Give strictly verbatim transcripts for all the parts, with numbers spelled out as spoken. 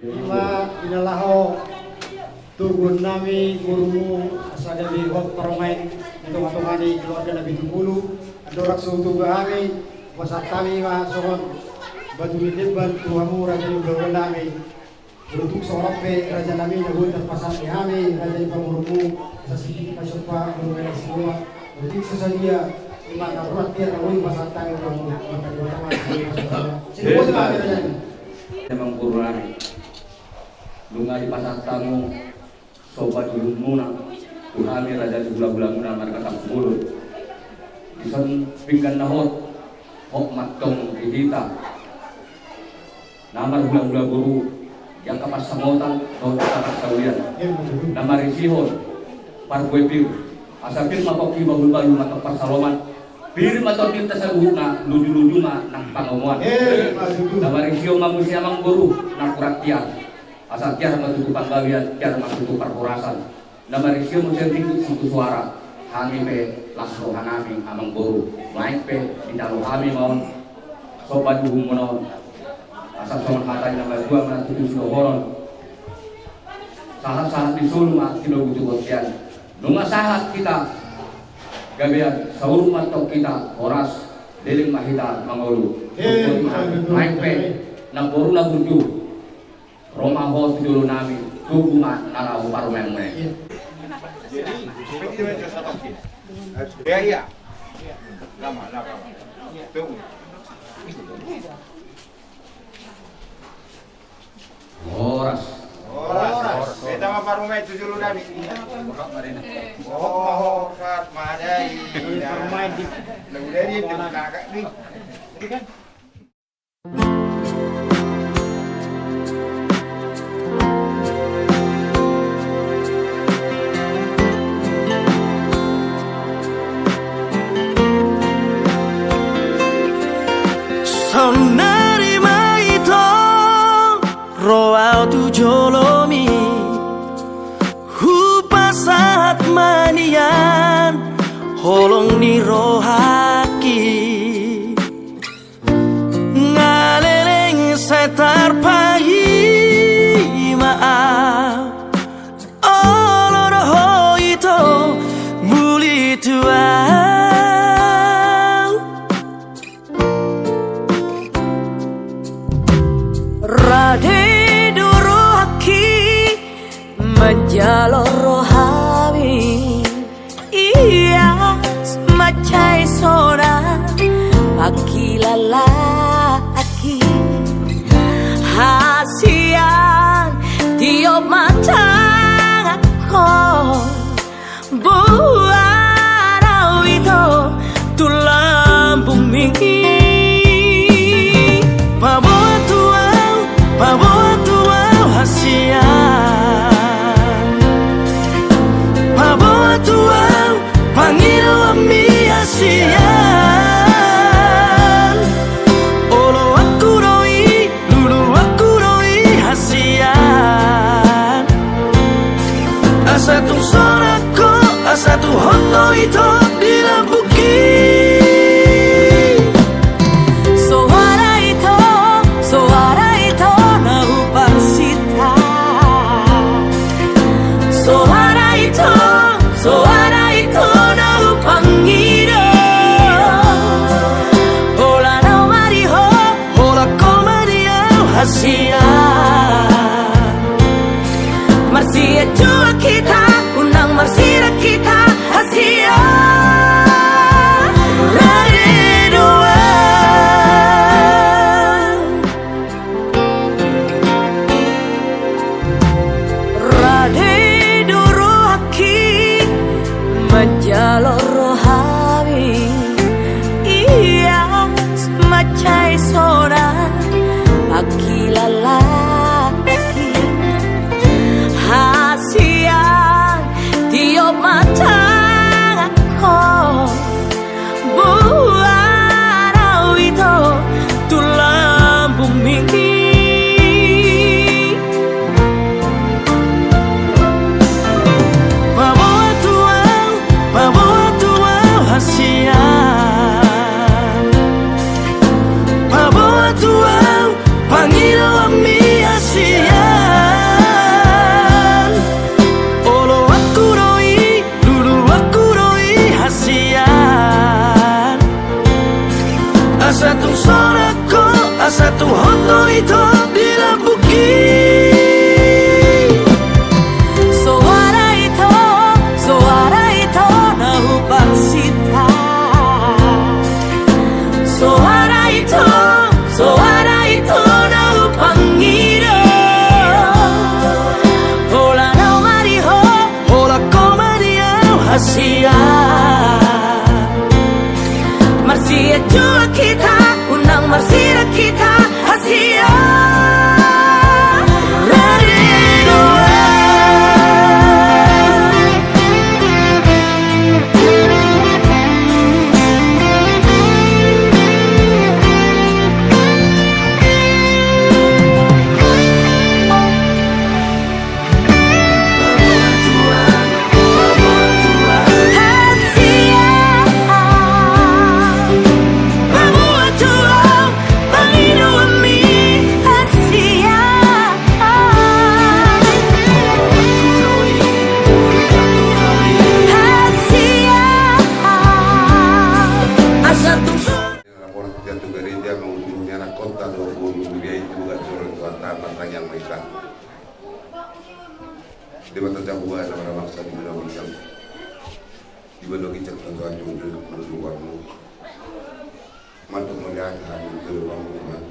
Ima di na laho toguon nami borumu asa gabe hot parumaen di tongatonga ni keluarga na pitu pulu. Andorang so togu hami, pasahat hami ma songon batu ni lemban tu hamu raja ni hulahula nami. Molo tung so ro pe raja nami na boi tarpasahat di hami raja ni pamoruonmu, asa sititi pasompa boru Medan Sinuan. Molo tung so sadia, ima na ruat dia na boi pasahat hami tu hamu. Maka di batang hami boi pasahat hami. Sini boi ma hami raja nami. Amang boru nami. Nunga dipasahat hamu somba ni uhumuna tu hami raja ni hulahulamuna marga Tampubolon. Dison pinggan na hot, hot ma tong di hita na marhulahula boru, di angka pansamotan dohot angka parsaulian, na marisihon parbue pir. Asa pir ma pongki, bahulbahul ma tong parsaloman, pir ma tondinta saluhutna, lujuluju ma nang pangomoan. Na marisihon ma muse amang boru nangkuran tiar. Asa tiar ma tutu panggabean, tiar ma tutu parhorasan. Na marisihon muse ringgit situ suara. Hami pe las roha nami amang boru. Naeng pe ditalo hami ma on somba ni uhumuna on. Asa songon hata ni na matua ma tutu sidohonon. Sahat-sahat ni solu ma tinogu tu bontean. Nunga sahat hita gabean, saur matua hita horas, leleng ma hita mangolu. Naeng pe namboru na burju. Ro ma ho tu jolo nami, togu ma na laho parumaenmuna i. Jadi, iya, iya. Lama, lama. Togu. Horas. Horas. Beta ma parumaen tu jolo nami. Horas ma dai. Parumaen di. Lagu dari itu kakak ni. Saonnari ma ito ro au tu jolomi, hupasahat ma nian holong ni rohangki. Nga leleng sai tarpaima au, olo do ho ito muli tu au. Rade do rohangki manjalo rohami. Ias mansai sonang pangkilalaanki. Hasian tiop ma tanganhon, boan au ito tu lambungmi. Paboa tu au, paboa tu au hasian. Paboa tu au pangidoanmi hasian. Oloanku do i, luluanku do i hasian. Asa Debata Jahowa na marnamasa di banua ginjang, di banua ginjang na tuatua, di banua ginjang na tuatua. Mandok mauliate hami tu Ho, Tuhan.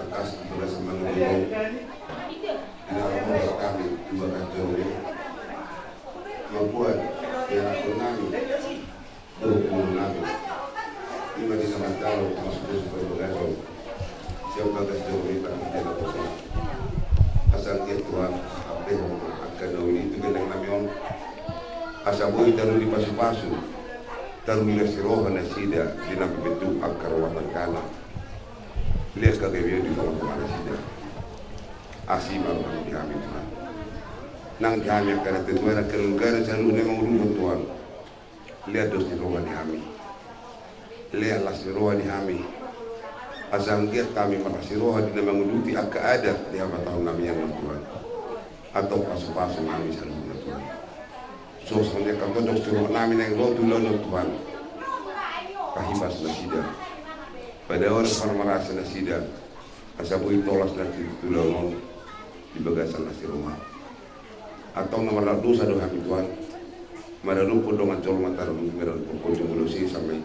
Tangkas di bagasan mangolu Ho, di na ro Ho tu hami di bagasan joro, mamboan di anakkonnami dohot boru nami. I ma di na mandok mauliate tu Ho, Tuhan. Sian bagas joro ni parmita na bosa. Asa anggiat Tuhan, hampehon ma angka na uli tu gelleng nami on. Asa boi taruli pasupasu, taruli las ni roha nasida di na pepintu angka rumah tanggana. Lehon hagabeon di tongatonga nasida. Asi ma roham di hami, Tuhan. Nang di hami angka natuatua, angka keluarga na saluhutna mangudut, Tuhan. Lehon dos ni roha di hami. Lehon las ni roha di hami. Asa anggiat hami marlas ni roha di na manguduti angka adat di habatahon nami on, Tuhan. Antong pasupasu ma hami saluhutna, Tuhan. Songon i angka tondok si roha nami naeng ro tu ulaon on, Tuhan. Pahibas nasida. Padaohon parmaraan nasida. Asa boi tolhas nasida tu ulaon on di bagasan las ni roha. Antong na mardosa do hami, Tuhan. Maradophon dongan jolma, tarlumobi maradophon jolma dosa i, sampe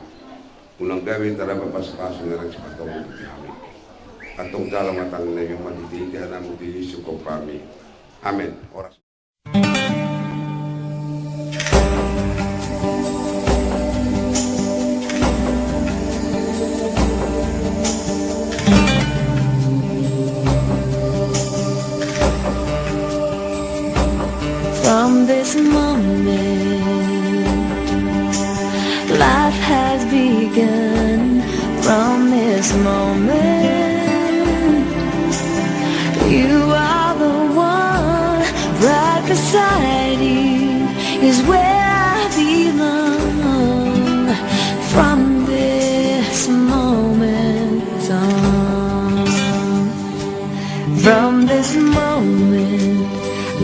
unang gabe tardapat pasupasu na naeng sipatogu tu hami. Antong jalo ma tangiang nami on marhitehite Anakmu Jesus, Tuhan nami. Amen. Horas. From this moment, life has begun. From this moment, you are the one. Right beside you is where I belong. From this moment on, from this moment,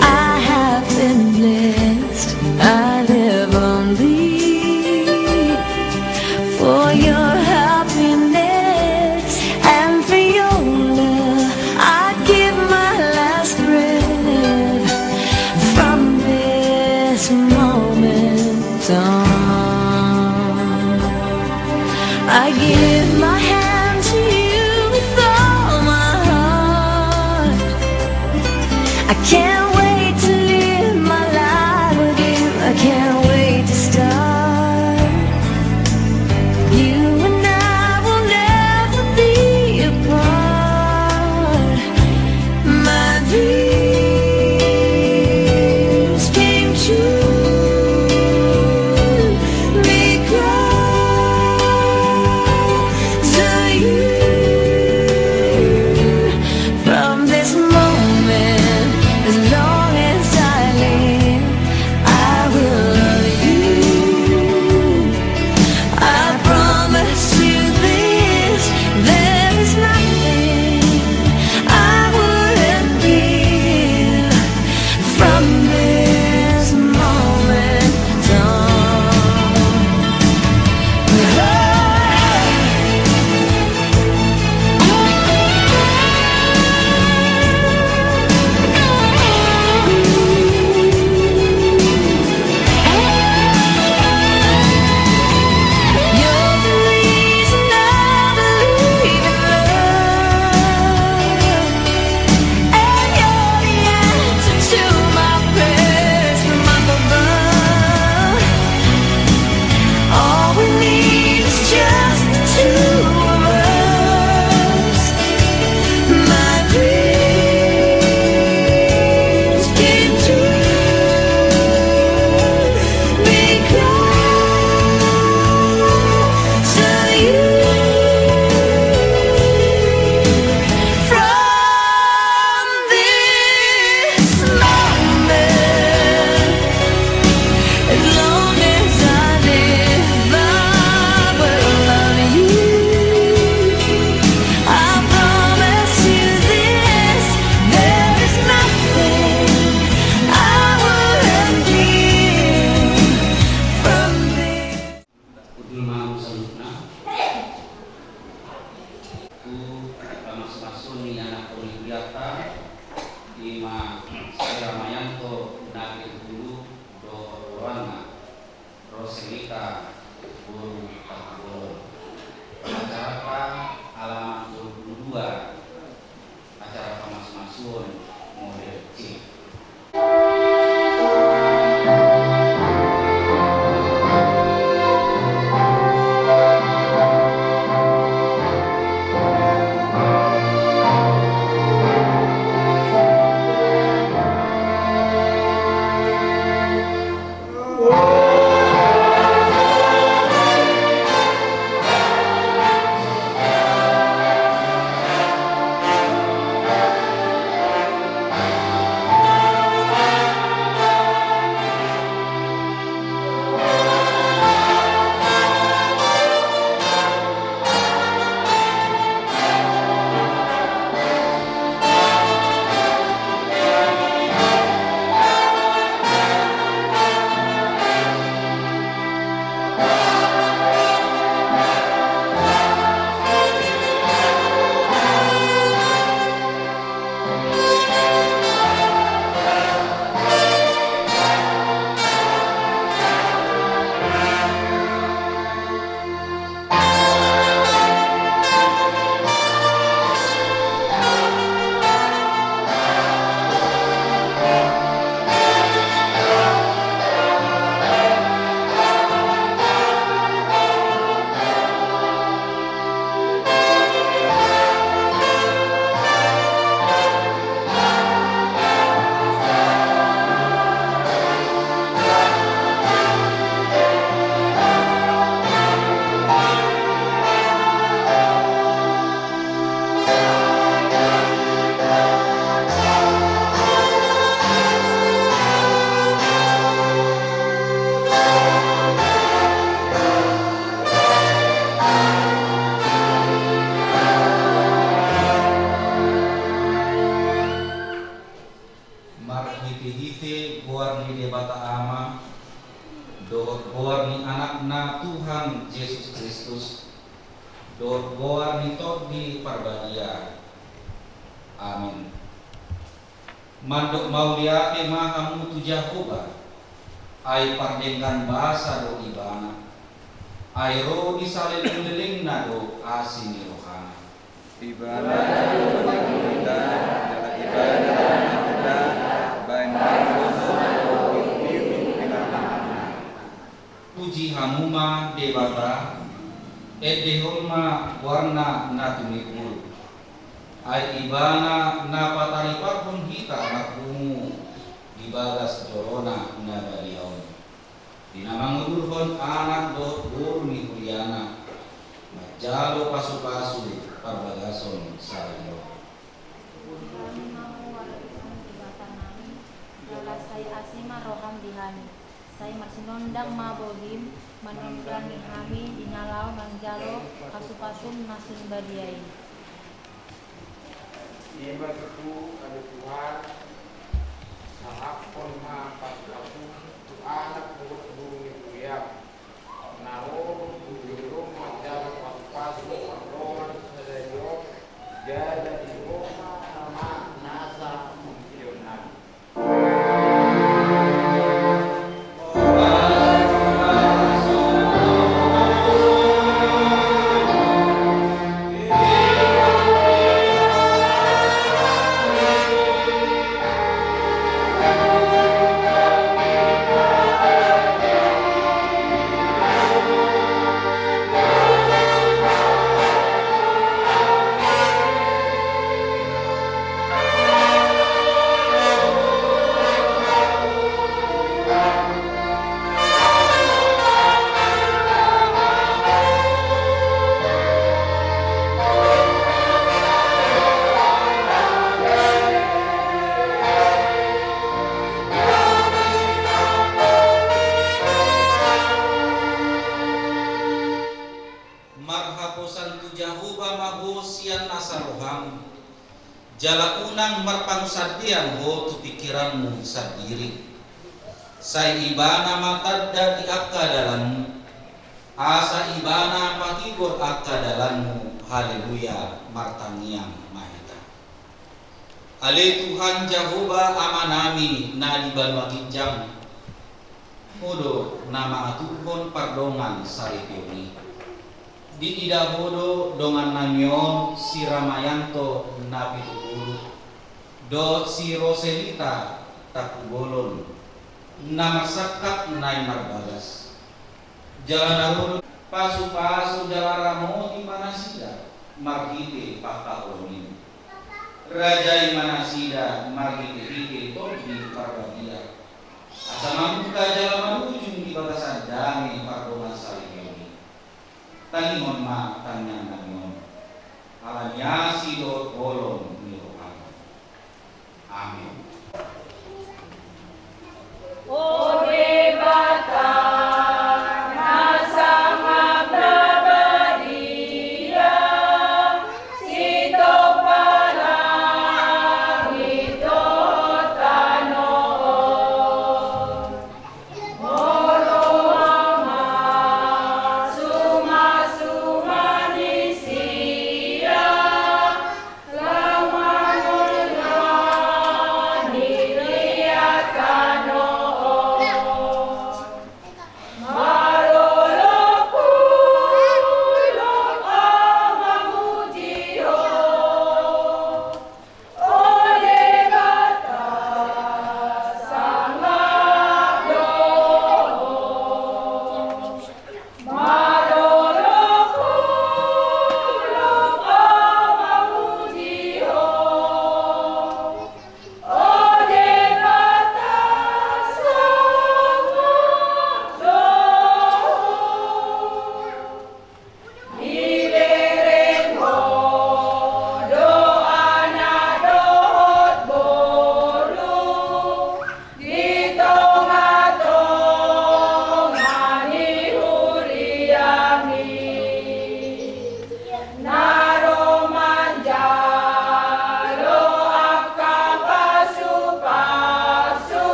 I have been blessed. I live only for your happiness and for your love. I give my last breath from this moment on. I give my hand to you with all my heart. I can't wait to live my life with you. I can't wait to start. You and I will never be apart. My dreams came true because of you. From this moment, as long Ima Siramayanto Nagri Hulu dohot boruanna, Roselita boru Hatubolon. Acara halaman dua puluh dua, acara pamasumasuon model C. Marhitehite goar ni Debata Ama, dohot goar ni Anakna Tuhan Jesus Kristus, dohot goar ni Tondi Parbadia. Amin. Mandok mauliate ma hamu tu Jahowa, ai pardenggan basa do Ibana, ai ro di saleleng-lelengna do asi ni rohana. Ibana do pangulunta, jala Ibana do pangulunta, baen basa do. Puji hamu ma Debata, endehon ma goarna na tumimbul. Ai Ibana na pataripathon hita marpungu di bagas joroNa na badia on, di na mangudurhon anak dohot boru ni huriaNa, manjalo pasu-pasu parbagason sadari on. Puji hami ma Ho, Debata nami, jala sai asi ma rohaM di hami. Sai marsinondang ma bohiM manunggangi hami di na laho manjalo pasu-pasuM na sun badia i. Ima tutu, ale Tuhan, sahaphon ma pasu-pasuM tu anak dohot boru ni huriaM, na ro tu joloM manjalo pasu-pasu pardongan sadari on, jala di roha ma nasa pangkion nami. Marhaposan tu Jahowa ma ho sian nasa roham, jala unang marpangunsandean ho tu pingkiranmu sandiri. Sai Ibana ma tanda di angka dalanmu, asa Ibana patigor angka dalanmu. Haleluya, martangiang ma hita. Ale Tuhan Jahowa Amanami na di banua ginjang, Ho do na mangaturhon pardongan saripeon i. Diida Ho do dongannami on si Ramayanto na pitu pulu dohot si Roselita Tampubolon na marsangkap naeng marbagas. Jala na ro do, pasupasu jala ramoti ma nasida marhite pangkaholongan i. Rajai ma nasida marhitehite Tondi Parbadia, asa mamungka jala marujung di bagasan dame pardongan saripeon i. Tangihon ma tangiangnami on, ala ni asi dohot holong ni rohaM. Amen. O Debata na sangap na badia, sitopara mito tano on. Molo ma sumansuma ni sia, lam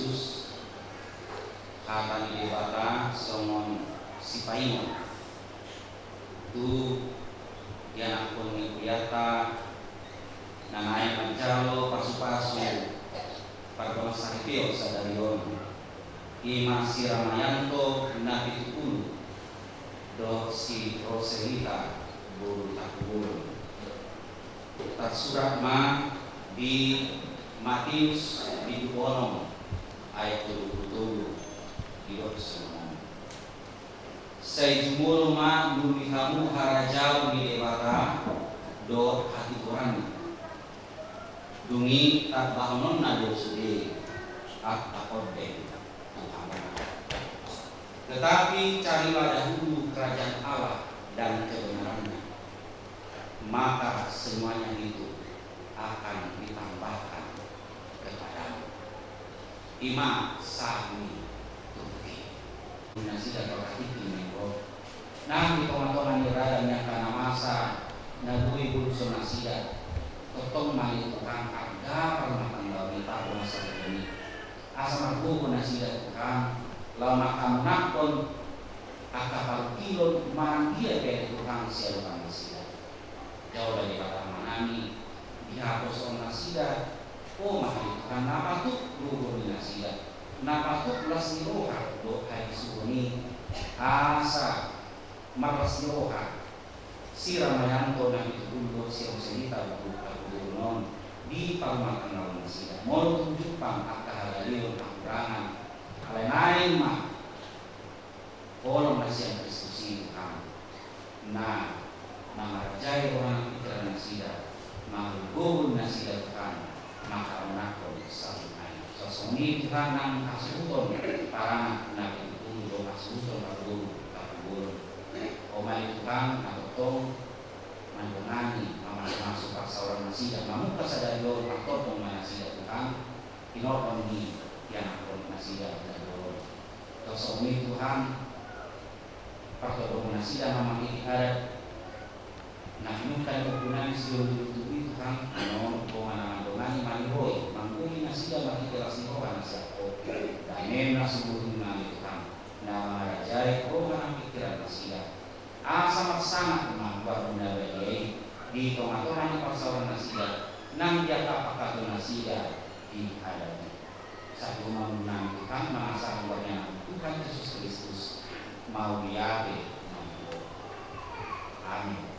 Kristus, hata ni Debata songon sipaingot tu ianakhon ni huria-Na na naeng manjalo pasupasu pardongansaripeon sadari on, i ma si Ramayanto na pitu pulu dohot si Roselita boru Tampubolon. Tarsurat ma di Matius bindu onom ayat tolu pulu tolu, didok songon on: Sai jumolo ma lului hamu harajaon ni Debata dohot hatigoranna, dung i tambahononna do sude angka ondeng tu hamuna. Tetapi carilah dahulu kerajaan Allah dan kebenaran-Nya, maka semuanya itu akan ditambahkan kepadamu. I ma sahat ni turpuk i. Nasida, torang tingki mengko nang di tongatonga ni ragam ni angka na masa na boi bolushon nasida, tongtong ma ale Tuhan, arga parmatanggaon i, pardongansaripeon i, asa margogo nasida Tuhan laho manghamunakhon angka parungkilon manang dia pe ale Tuhan sialupan nasida. Jalo ale Debata Amanami, dihaposhon nasida Ho ma ale Tuhan na patut gogo ni nasida, na patut las ni roha dohot habisuhon i, asa marlas ni roha si Ramayanto na pitu pulu dohot si Roselita boru Tampubolon on di parrumatanggaon nasida. Molo tung jumpang angka hagaleon, hahurangan, alai naeng ma holong na sian Kristus i Tuhan, na mangarajai roha nang pikiran nasida, manggogohon nasida Tuhan manghamunakhon saluhutna i. Songon i Tuhan nang hasuhuton parange na pitu pulu dohot hasuhuton parboru Tampubolon. Ho ma ale Tuhan na tongtong mandongani, mamasumasu parsaoran nasida, mamungka sadari on, partondong ma nasida Tuhan, tinorhon ni ianakhon nasida na jolo. Songon i Tuhan, partondong nasida ma marhite adat na pinungka ni ompunami sijolojolo tubu i Tuhan, annon Ho ma na mandongani, maniroi, manggohi nasida marhite las ni roha na sian Ho. Damem na sumurung i ma ale Tuhan, na mangarajai roha nang pikiran nasida, asa marsangat ma goarmu na badia i di tongatonga ni parsaoran nasida nang di angka panghataion nasida di adat i. Sai Ho ma muna nami Tuhan, mangasahon goar ni Anakmu Tuhan Jesus Kristus, mauliate ma di Ho. Amin.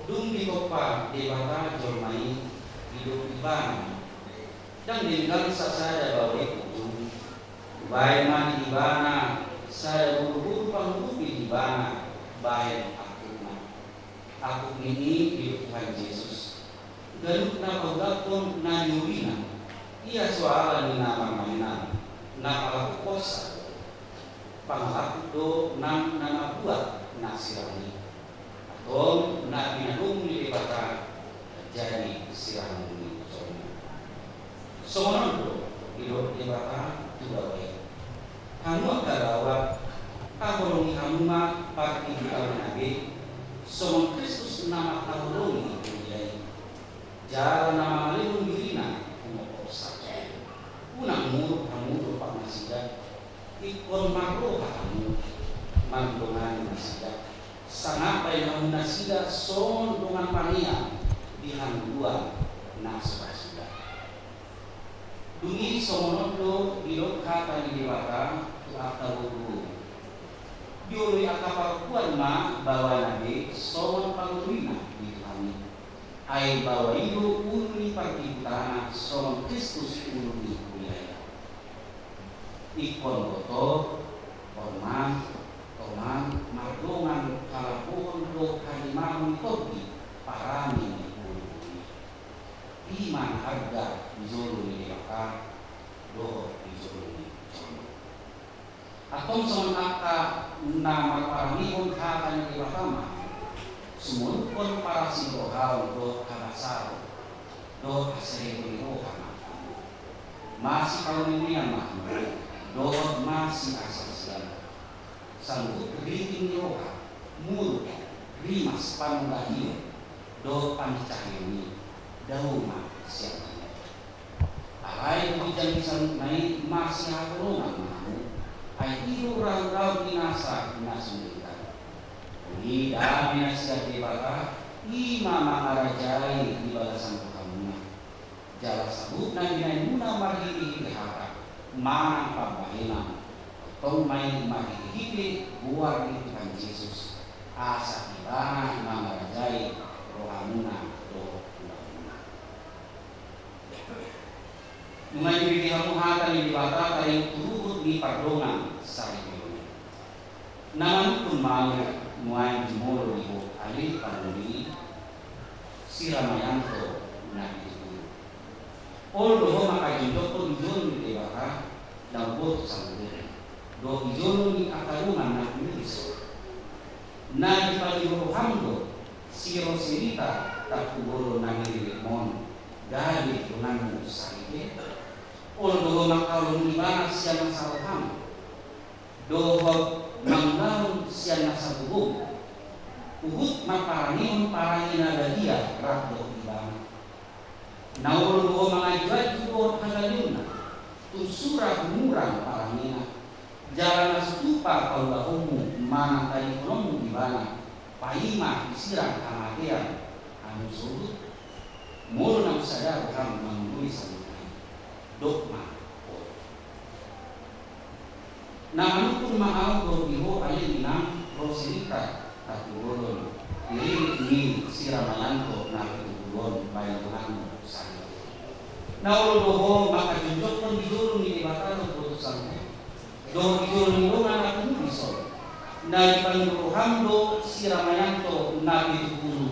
Dung ditompa Debata jolma i, didok Ibana, ndang denggan sasada baoa i ujung. Hubahen ma di Ibana sada boruboru pangurupi di Ibana bahen angkupna. Angkup ni i didok Tuhan Jesus. Ganup na paulakhon na niulina, ia so ala ni na marmaenan, na palaku posa. Pangalaku do nang na mambuat na sirang i. Antong na pinadomu ni Debata jadi sirang ni jolma. Songon on do didok Debata tu baoa i. Hamu angka laoa, taholongi hamu ma partingkian na be, songon Kristus na mangkaholongi huria i. Jala na mangalehon dirina humophopsa. Unang muruk hamu dompak nasida. Ingkon marroha hamu mandongani nasida, sangap bahen hamu nasida songon dongan panean di hangoluan na so ra suda. Dung i songon on do didok hata ni Debata tu angka boruboru. Dioloi angka parompuan ma baoana be songon pangoloi na di Tuhan i. Ai baoa i do ulu ni pargibutana songon Kristus ulu ni huria i. Ingkon boto, omak, tomak, mardongan halapohon dohot hadimahon ni tondi parani ni boruboru i. I ma na arga di jolo ni Debata dohot di jolo ni jolma. Antong songon angka na marparangehon hata ni Debata ma, sumurungkon parasirohaon dohot habasaon dohot haseriton ni roha ma. Masipauli-ulian ma dohot masiasal-asalan. Saluhut riting ni roha, muruk, rimas, panunggahion dohot pangicaheon i, dao ma sian Alai di ginjang ni saluhutna i masihaholongan ma hamu, ai i do raut-raut ni nasa na so denggan. Dung i dame na sian Debata, i ma mangarajai di bagasan rohamuna. Jala saluhutna binahenmuna marhitehite hata manang pambahenan, tong ma i marhitehite goar ni Tuhan Jesus, asa Ibana mangarajai rohamuna dohot ulaonmuna. Nunga dibege hamu hata ni Debata taringot tu ruhut ni pardongan saripeon i. Na manungkun ma ahu nuaeng jumolo di ho ale pangoli Siramayanto na pitu pulu. Olo do ho mangkajongjongkon di jolo ni Debata na umboto sanggup dohot di jolo ni angka dongan na pinillit. Na dipangido roham do si Roselita Tampubolon na nililitmon gabe donganmu saripe? Olo do ho mangkaholongi ibana sian nasa roham dohot mangulahon sian nasa gogom, huhut marparangehon parange na badia rap dohot ibana? Na olo do ho mangajuaju dohot hagaleonna, tung sura humurang parangena, jala na so tupa paulahonmu manang tadingkononmu ibana, paima disirang hamatean hamu sogot? Molo naung sada roham mangoloi saluhutna i, dok ma, olo. Na manungkun ma ahu dohot di ho ale inang Roselita Tampubolon, nililitmi Siramayanto na pitu pulu on baen donganmu saripe. Na olo do ho mangkajongjongkon di jolo ni Debata na umboto sanggup dohot di jolo ni dongan na pinillit on. Na dipangido roham do Siramayanto na pitu pulu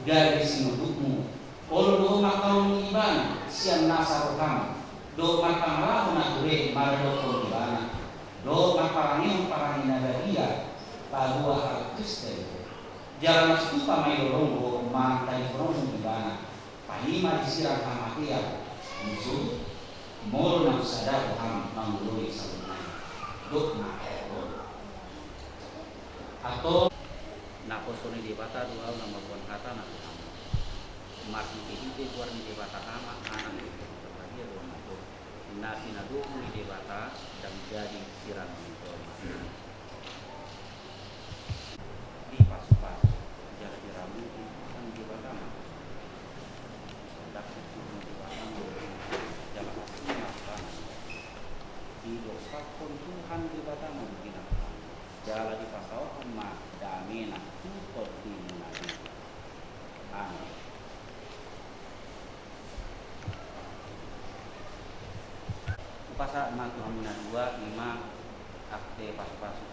gabe simondukmu. Olo do ho mangkaholongi ibana sian nasa roham, dohot marpangalaho na ture maradophon ibana, dohot marparangehon parange na badia paboa halak Kristen. Jala na so tupa ma i lolongmu manang tadingkononmu ibana, paima disirang hamatean hamu sogot? Molo naung sada roham mangoloi saluhutna i, dok ma, olo. Antong. Naposo ni Debata do ahu na mamboan hatana tu hamu. Marhitehite goar ni Debata Ama, Anak dohot Tondi Parbadia do hamu. Na pinadomu ni Debata ndang jadi sirang ni jolma. Dipasupasu jala diramoti Tuhan Debata ma. Disondangkon Tuhan Debata ma jala asi ma tu hamu. Didompakkon Tuhan Debata ma tu hamu. Jala dipasaorhon ma damena tu tondimuna i. Na dua ima akte pasupasu